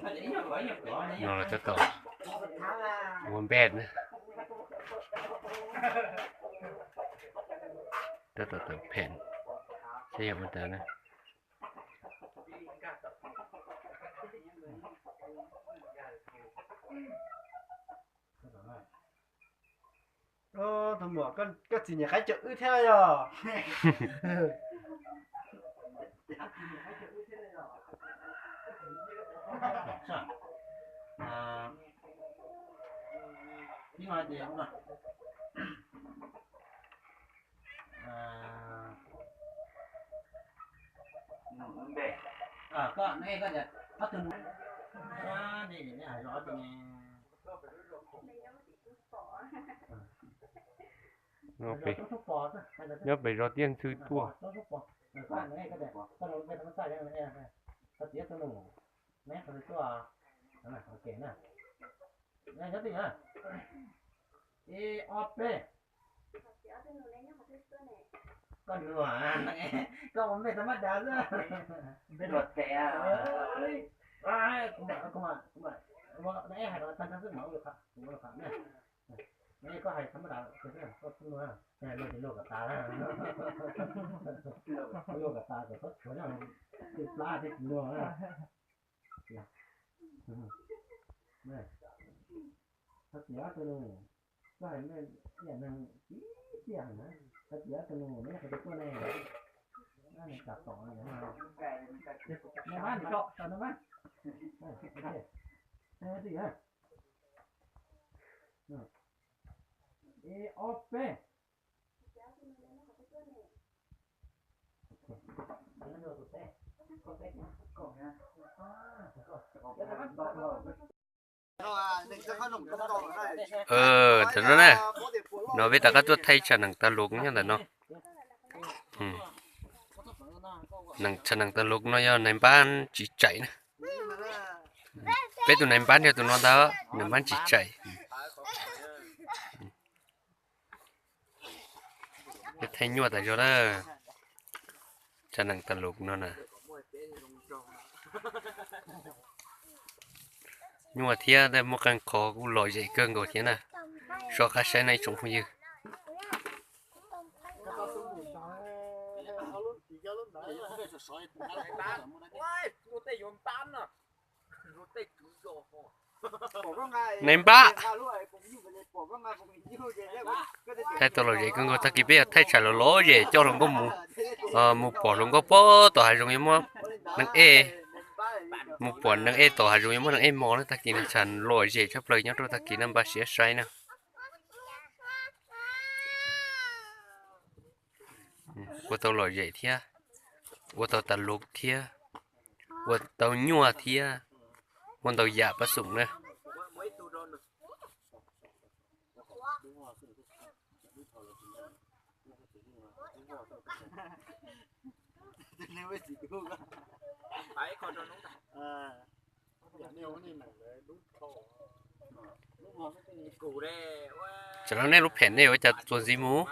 No los tab tom ua npej na. Tab tom tawm phem, seb yog ua ntawd na. Tus muam, koj txiv nyiam qaib cawm wb thiab yog? Nyob pem zos Tiaj Ntxhw tuaj. Ib ob peb. Koj nug, koj ua npej tau mab dav xwb. Npej luag tes. Kuv mam, kuv mam, kuv mam, neb hais rau tag nrho xwb mam ua lus qham, kuv ua lus qham na. Neb koj hais tag mab dav xwb, koj txhob nug, luag ces luag kom tas, luag kom tas kom txhob tshuav nyob twb plab thiab tsis luag na. Thov txim ob tug nus, koj hais ib yam neeg tib tiag na. Thov txim ob tug nus, neb qhov twg tuaj ne? Neb tas tom no, nab mab, nab mab, twj yam. Ib ob peb. Tam no na, no peb rov qab tuaj thaij tsam neem tas lus nyob ntawm no. Tsam neem tas lus no yog nais npab tsis tsaim na. Peb tus nais npab nrog tus no ntag, nais npab tsis tsaim. Peb thaij nyuaj tas zog lawm. Tsam neem tas lus no na. Nyuaj thiab, muaj qee qhov kuj lom zem kawg nkaus thiab na. So qab saib no ib tsoom phooj ywg. Nais npab, thaij tau lom zem kawg nkaus. Tag kis peb yog thaij tsam lom lom zem coj hluas nkauj mus, mus pom hluas nkauj puag tom hav zoov yuav muab neeg ej, mus pom neeg ej tom hav zoov yuav muab neeg ej mos na. Tag kis tsam lom zem tshaj plaws nyob rau tag kis no, npaj siab saib na. Ua tau lom zem thiab, ua tau tas lus thiab, ua tau nyuaj thiab, ua ntau yam pab xoom na. Tam no nej lub phem nej ua cas txuas ntxiv mus?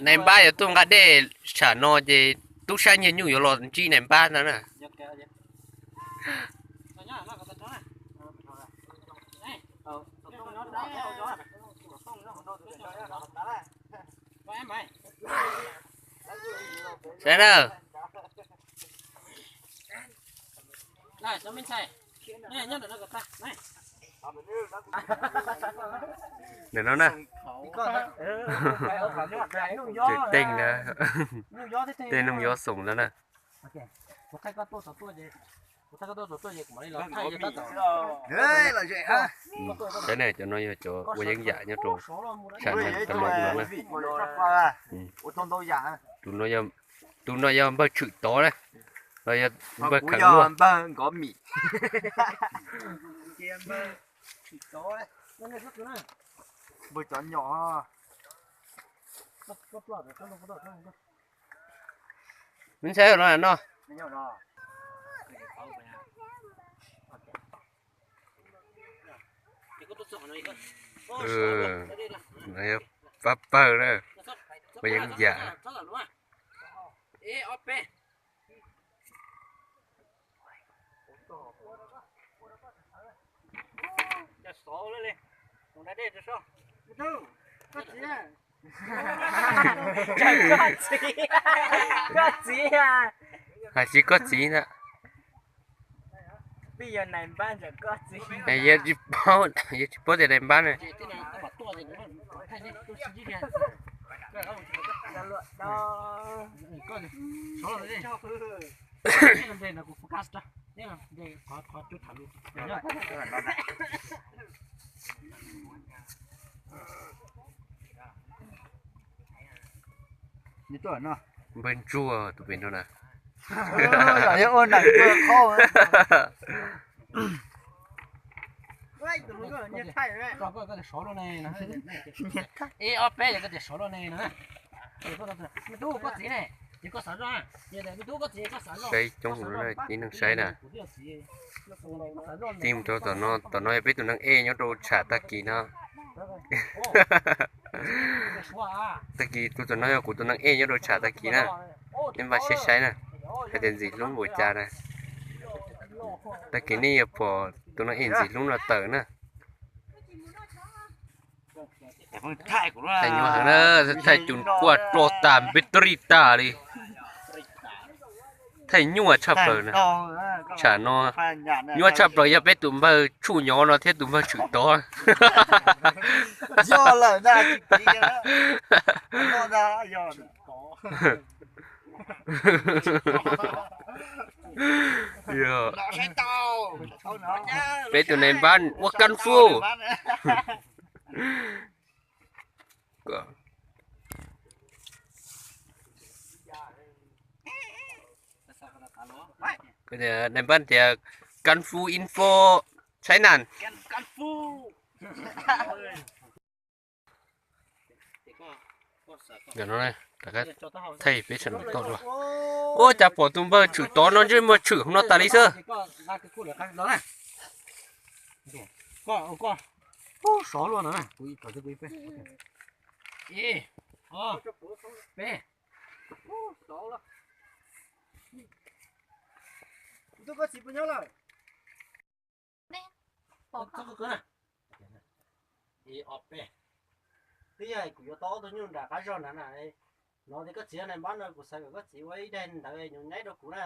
Nais npab yuav tuaj nqa dej, tsam no ces tub sab nyiag nyuj yuav los ntsib nais npab ntag na. Saib na. Ntawm no na. Tseem teej na. Tej noog yob xoom ntawd na. Saib ne, cov no yog cov ua yeeb yam nyob rau tsam neem tas lus no na. Tus no yog npawg Tshwm Tod na, los yog npawg Kheev Luaj. Npawg cov nyom. Neb saib no no. pab pawg na, mas yeej yam. Koj txiv, koj txiv. Hais tsis koj txiv ntag. Peb yog nais npab ntawm koj txiv. Yog tsis paub, yog tsis paub tias nais npab ne. Npawg Ntsuag tus pem nrau na. Saib coob hauv no ib neeg saib na. Tij mus rau tom no, tom no yog peb tus neeg ej nyob rau tsham tag kis no. Tag kis tus tom no yog kuv tus neeg ej nyob rau tsham tag kis na. Nej npaj siab saib na, hais tias ntxim hlub npaum cas na. Tag kis nej yuav pom tus neeg ej ntxim hlub no tawm na. Thaij nyuaj heev na, thaij cus kuaj roj tag npib rij tag li. Thaij nyuaj tshaj plaws na. Tsham no nyuaj tshaj plaws yog peb tus npawg tshuj nyov no thiab tus npawg tshwm tod. Peb tus nais npab ua kab fub. Nais npab tias kab fub info China. Thaij peb sawv daws tau dua. Ua cas pom tus npawg tshwm tod no ntsej muag tshwm hauv no tas li xwb. Twb yog kuv yuav tau ob tug nyuj nram qab zog nrad na. No tias koj txiv yog nais npab no kuv xav kom koj txiv ua ib daim ntawv nyuam nyaib rau kuv na.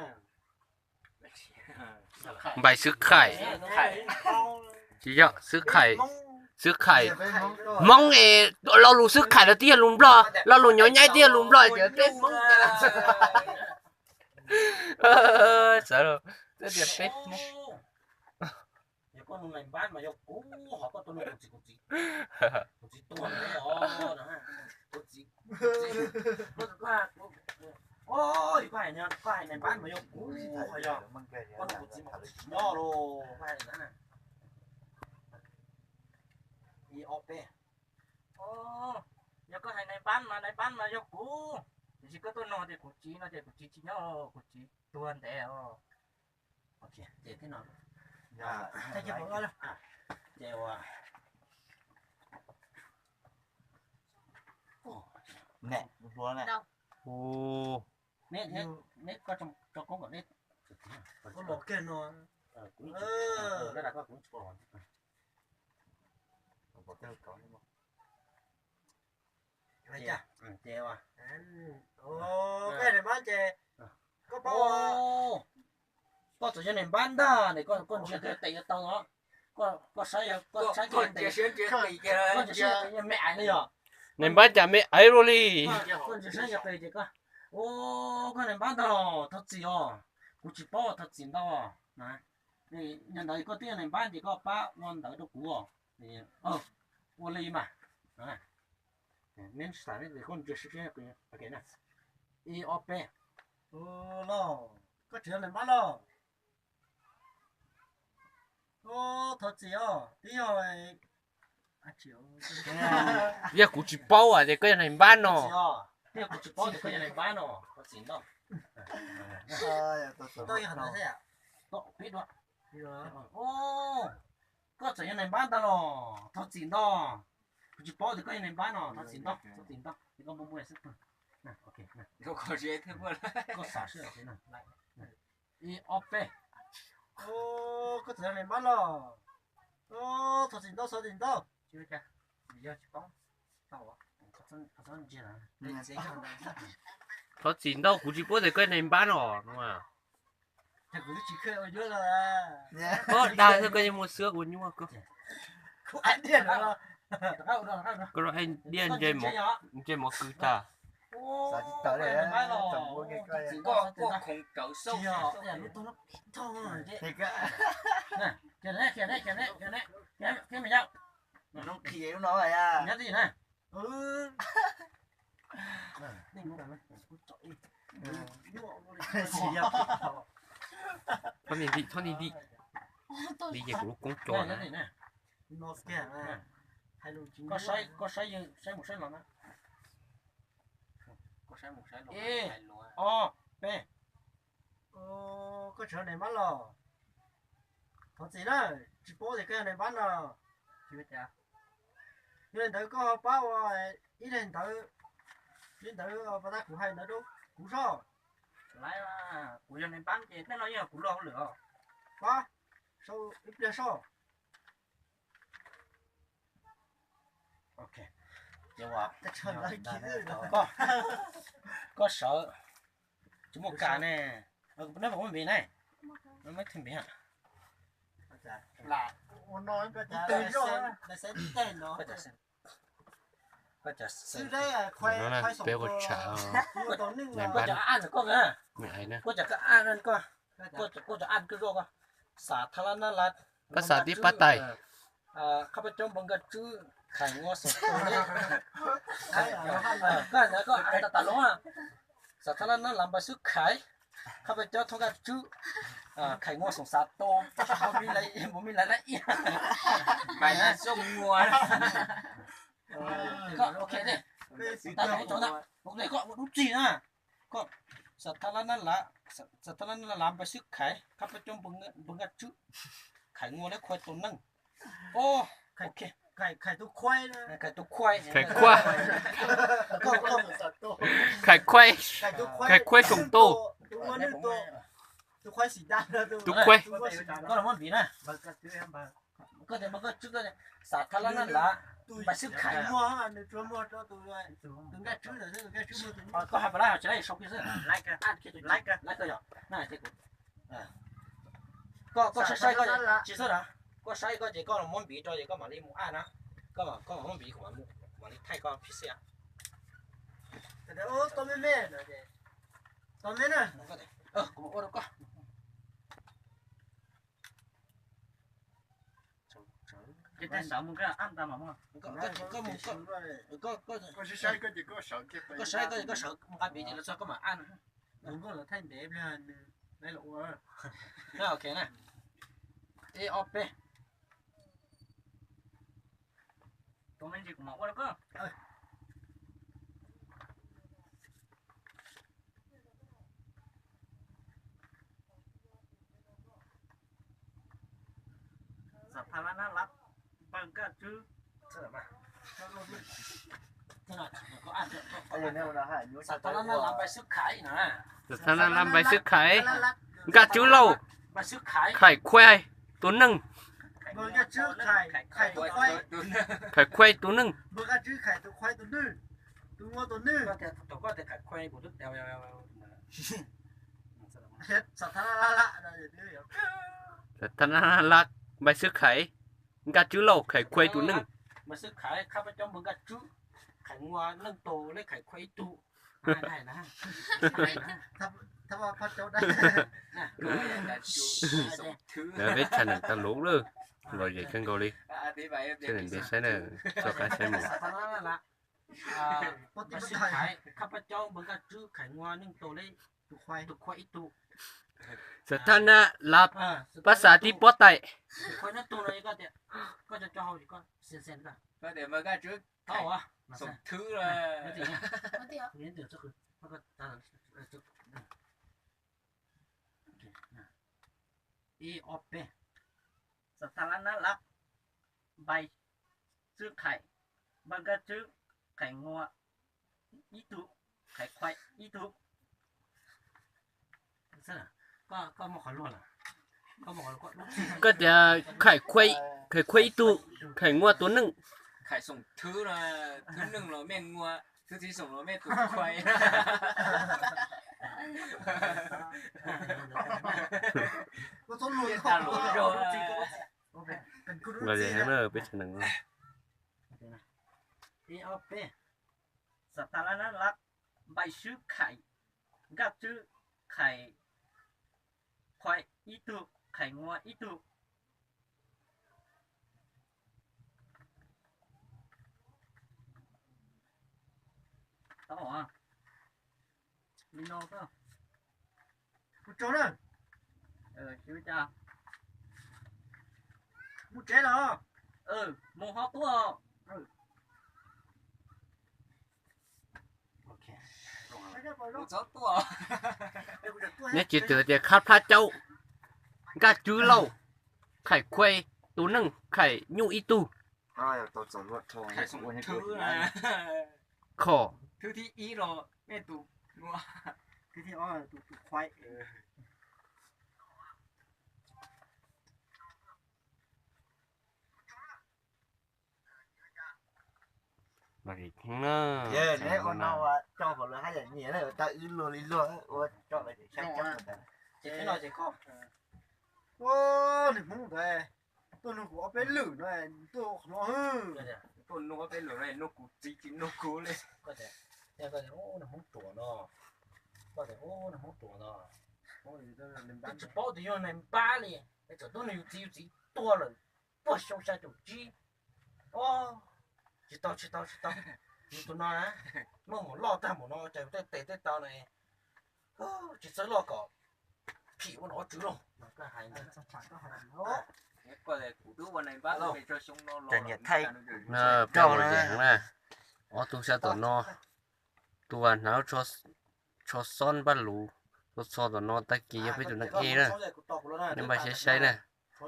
Npais xwb khaim. Tsis yog xwb khaim, xwb khaim. Hmoob es lo lus xwb khaim los twb yog lus Nplog, lo lus nyuam nyaib twb yog lus Nplog, peb Hmoob. Xav tias peb Hmoob. Yog koj nug nais npab mas yog kuv, ho koj tuaj nug kuv txiv, kuv txiv, kuv txiv tuag lawm os. Kuv txiv, kuv txiv, koj hais, koj hais nais npab mas yog kuv, ho yog koj nug kuv txiv mas kuv txiv tsis nyob los koj hais na. Ib ob peb. Yog koj hais nais npab mas nais npab mas yog kuv, tiam sis koj tuaj nug tias kuv txiv no ces kuv txiv tsis nyob, kuv txiv tuag ntev os. Koj txawm yog nais npab ntag, koj ntsia tes yuav tau os. Koj saib, koj saib tes, koj ntsia saib tes me aiv li yog. Nais npab cas me aiv luaj li. Koj ntsia saib yog tes ces koj, koj nais npab ntag los thov txim os. Kuv tsis paub, thov txim ntau. Yog ntawd koj twb yog nais npab ces koj pab ua ntawv rau kuv os. Ua li mas. Neb xav koj ntsia saib, ib ob peb. Los, koj tsis yog nais npab los? Thov txim os, twb yog, yog kuv tsis paub ces koj yog nais npab no. Twb yog kuv tsis paub ces koj yog nais npab no, thov txim ntau. Koj txawm yog nais npab ntag los, thov txim ntau. Tsis paub tias koj yog neeg npab no, thov txim ntau, thov txim ntau, ces koj muaj muaj xwb. Koj xav sib ib ob peb. Koj txawm yog neeg npab los. Thov txim ntau, thov txim ntau. Thov txim ntau, kuv tsis paub tias koj yog neeg npab no no. Koj dag xwb, koj yeej muaj xwb ua nyuaj koj. Koj lub diaj ntsej mov kwv tag. Thob nim dim, thob nim dim. Dim ces kuv lub koob co na. Koj saib, koj saib mus saib los na. Ib, ob, peb. Koj tseem neeg npab los. Thov txim na, tsis paub tias koj yog neeg npab no. Yog li ntawd koj ho pab ua ib leeg ntawd, li ntawd pas tab kuv hais ntawd rau kuv soj. Kuv yog neeg npab ces tej no yeej yog kuv luag hauj lwm os. Pab, sau ib pliag soj. Koj sawv, tsis muaj kas ne, neb muab npiv ne, muab thwj npiv. Peb ua tsham, koj cov a, koj cov a, koj cov a, koj xav thab lab nab lav, pab xav tib pab tais. Qhab pab cob npawg Nkaj Tswb, Khais Ngua Xoom Tus ne. Koj tas tas lub, xav thab lab nab lav npawg Xwb Khais, qhab pab cob thoob Nkaj Tswb, Khais Ngua Xoom Xav Tus, npaum me lawv ib. Koj, ok, koj ua dub txig na. Koj, xav thab lab nab lav, xav thab lab nab lav npawg Xwb Khais, qhab pab cob npawg Nkaj Tswb, Khais Ngua Leb Khuai tus neeg. Khais, Khais tus khuai, Khais tus khuai, Khais Khuai, Khais Khuai, Khais Khuai Xoom Tus, tus khuai, tus khuai, koj los muab npiv na. Koj tias npawg Nkaj Tswb, koj xav thab lab nab lav npawg Xwb Khais, nws tsuas muag rau tus, tus Nkaj Tswb, tus Nkaj Tswb muag tus, koj hais pas lab tsis laib sau kiag xwb. Koj, koj saib saib koj tsis xwb na, koj saib koj ces koj los muab npiv rau ces koj mam li mus ad na, koj mam muab npiv kuv mam li thaij koj phim xia. Tau me me, tau me na, kuv mam ua rau koj. Koj saib koj ces koj sawv mus nqa npiv ces lawv txog koj mam ad na. Nkauj los thaij ntev pliag nws, ok na. Ib ob peb. Xav thab lab nab lav npawg Nkaj Tswb, xav thab lab nab lav npawg Xwb Khais na. Xav thab lab nab lav npawg Xwb Khais, Nkaj Tswb Lauj, Khais Khuai tus neeg, Khais Khuai tus neeg. Xav thab lab nab lav npawg Xwb Khais, Nkaj Tswb Lauj, Khais Khuai tus neeg. Npawg Xwb Khais, qhab pab cob npawg Nkaj Tswb, Khais Ngua Neej Tus, Leb Khais Khuai ib tug. Peb tshaj neem tau luv lawm, lom zem kawg nkaus li. Tshaj neem ntev saib na, txoj qab saib mus. Xav thab lab nab lav npawg Xwb Khais, qhab pab cob npawg Nkaj Tswb, Khais Ngua Neej Tus, Leb Khais Khuai ib tug. Xav thab lab nab lav pab xav tib pob taim. Ib ob peb. Xav thab lab nab lav npawg Xwb Khais, npawg Nkaj Tswb Khais Nua ib tug, Khais Khuai ib tug. Koj tias Khais Khuai, Khais Khuai ib tug, Khais Nua tus neej. Khais Xoom Thwb, Thwb neej los mej Nua, Thwb Txiv Xoom los mej tus Khuai. Los ze heev na peb tsev neeg no. Xam tas lab nab lab, npai swb Khais, Nkaj Tswb Khais, Khuai ib tug, Khais Nua ib tug. Tau, li no, mus tsev los, mus tsev los, mus ho tuaj. Neb tsis twm tias Khab Plab Caub, Nkaj Tswb Lauj, Khais Khuai tus neej, Khais Nyuj ib tug. Khom. Los heev na. Neb ua no ua coj kom lawv haj yam nyiam na, tau wb luag li luag ua coj lawv ces saib coob ntawd. Ces peb no ces koj, niag Hmoob ntawd tuaj nug kuv ob peb lwm no, tuaj qhov no, tuaj nug ob peb lwm no nug kuv txiv tsis nug kuv li. Koj tias, koj tias, Niag Hmoob ruam no, koj tias, Niag Hmoob ruam no, twb tsis paub tias yog nais npab li, txawm tuaj nug yus txiv, yus txiv tuag lawm puag xyoo xya caum tsib. Tsis tau, tsis tau, tsis tau. Yus tus no na, muaj mus loj tag mus no cas yus tej tes tej taw na, tsis txawj loj kom phim ua nom ua tswv lauj. Ob tug sab tom no, tus hnav tsho xob npaj luv, tus txho tom no tag kis yog peb tus neeg ej na. Nej npaj saib saib na,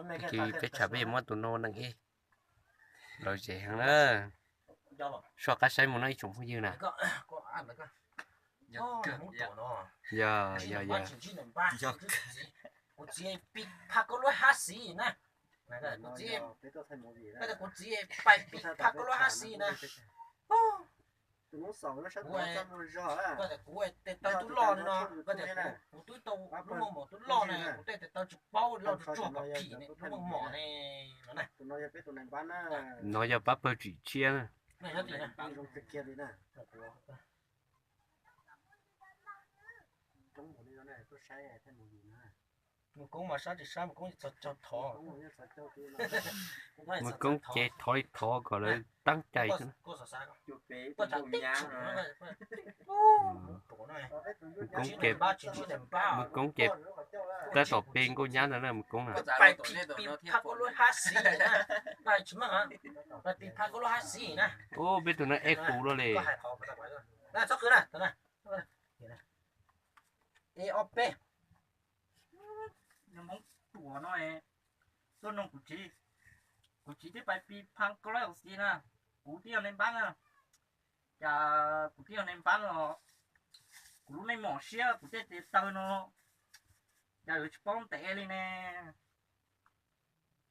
tag kis peb tsam peb yuav muab tus no ua neeg ej. Lom zem heev na. Soj qab saib mus no ib tsoom phooj ywg na. Yog, yog, yog. Kuv txiv pib phaj koj lub hab xiv na. Kuv txiv, kuv txiv pais pib phaj koj lub hab xiv na. Kuv, kuv tes taw twb loj no, kuv twb tau lub muaj mom twb loj na, kuv tej tes taw tsis paub loj tsuag tsuag kom phim ne, lub muaj mom ne. No yog pab pawg tsim tshiab na. Mus koob mas sab tsis sab, mus koob txhos caug thov. Mus koob ces thov li thov kom lawv teeb cai xwb. Mus koob ces, mus koob ces tab tom pe nkauj nyab ntawd na, mus koob na. Ub, peb tus neeg ej qus luaj li. Ob peb, Hmoob ruam no, tuaj nug kuv txiv, kuv txiv twb pais pib phaj koj lub hab xiv na, kuv twb yog nais npab na, cas kuv twb yog nais npab los kuv lub meej mom siab kuv tej tes taw no cas yuav tsis paub ntev li ne.